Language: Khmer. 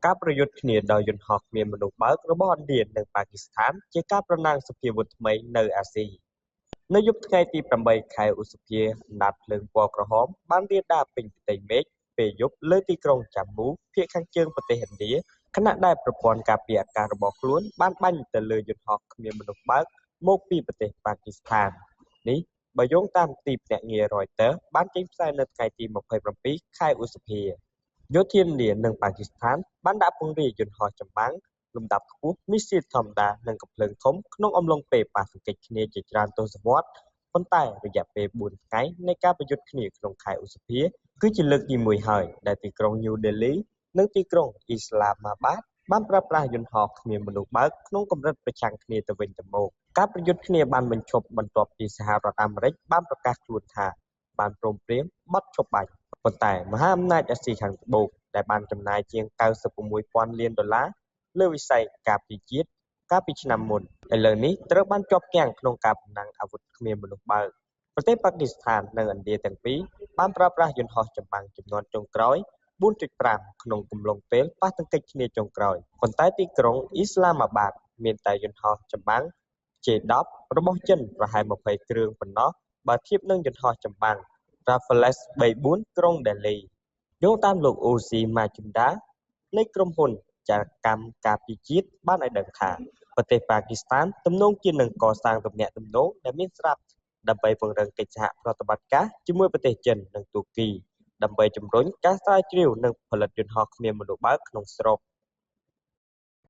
ការប្រយុទ្ធគ្នាដោយយន្តហោះគ្មានមនុស្សបើករបស់ឥណ្ឌា និងប៉ាគីស្ថាន ជាការប្រណាំងសព្វាវុធថ្មីនៅអាស៊ី។ នៅយប់ថ្ងៃទី៨ ខែឧសភា អណ្ដាតភ្លើងពណ៌ក្រហមបានរាលដាលពេញផ្ទៃមេឃពេលយប់លើទីក្រុងចាំមូ ភាគខាងជើងប្រទេសឥណ្ឌា ខណៈដែលប្រព័ន្ធការពារអាកាសរបស់ខ្លួនបានបាញ់ទៅលើយន្តហោះគ្មានមនុស្សបើកមកពីប្រទេសប៉ាគីស្ថាន។ នេះបើយោងតាមទីភ្នាក់ងាររយទ័របានចេញផ្សាយនៅថ្ងៃទី២៧ ខែឧសភា។ យោធាឥណ្ឌា និងប៉ាគីស្ថានបានដាក់ពង្រាយយន្តហោះចម្បាំងលំដាប់ខ្ពស់ មីស៊ីលធម្មតា និងកាំភ្លើងធំក្នុងអំឡុងពេលប៉ះទង្គិចគ្នាជាច្រើនទសវត្សរ៍ ប៉ុន្តែរយៈពេល ៤ថ្ងៃនៃការប្រយុទ្ធគ្នាក្នុងខែឧសភា គឺជាលើកទីមួយហើយដែលទីក្រុងញូដេលី និងទីក្រុងអ៊ីស្លាម៉ាបាដ បានប្រើប្រាស់យន្តហោះគ្មានមនុស្សបើកក្នុងកម្រិតប្រឆាំងគ្នាទៅវិញទៅមក។ ការប្រយុទ្ធគ្នាបានបញ្ឈប់បន្ទាប់ពីសហរដ្ឋអាមេរិកបានប្រកាសខ្លួនថាបានព្រមព្រៀងបទឈប់បាញ់ ប៉ុន្តែមហាអំណាចអាស៊ីខាងត្បូងដែលបានចំណាយជាង ៩៦ ពាន់លានដុល្លារលើវិស័យការពារជាតិកាលពីឆ្នាំមុន ឥឡូវនេះត្រូវបានជាប់គាំងក្នុងការប្រណាំងអាវុធគ្មានមនុស្សបើក។ ប្រទេសប៉ាគីស្ថាន និងឥណ្ឌាទាំងពីរបានប្រើប្រាស់យន្តហោះចម្បាំងជំនាន់ចុងក្រោយ 4.5 ក្នុងកំឡុងពេលប៉ះទង្គិចគ្នាចុងក្រោយ ប៉ុន្តែទីក្រុងអ៊ីស្លាម៉ាបាដមានតែយន្តហោះចម្បាំង J-10 របស់ចិនប្រហែល ២០ គ្រឿងប៉ុណ្ណោះ បើធៀបនឹងយន្តហោះចម្បាំង Rafales 3-4 ក្រុងដេលី។ យោងតាមលោក អូស៊ី ម៉ាជុំដា នៃក្រុមហ៊ុនចារកម្មការពារជាតិបានឲ្យដឹងថា ប្រទេសប៉ាគីស្ថានទំនងជានឹងកសាងទំនាក់ទំនងដែលមានស្រាប់ដើម្បីពង្រឹងកិច្ចសហប្រតិបត្តិការជាមួយប្រទេសចិន និងតួគី ដើម្បីជំរុញការស្រាវជ្រាវ និងផលិតយន្តហោះគ្មានមនុស្សបើកក្នុងស្រុក។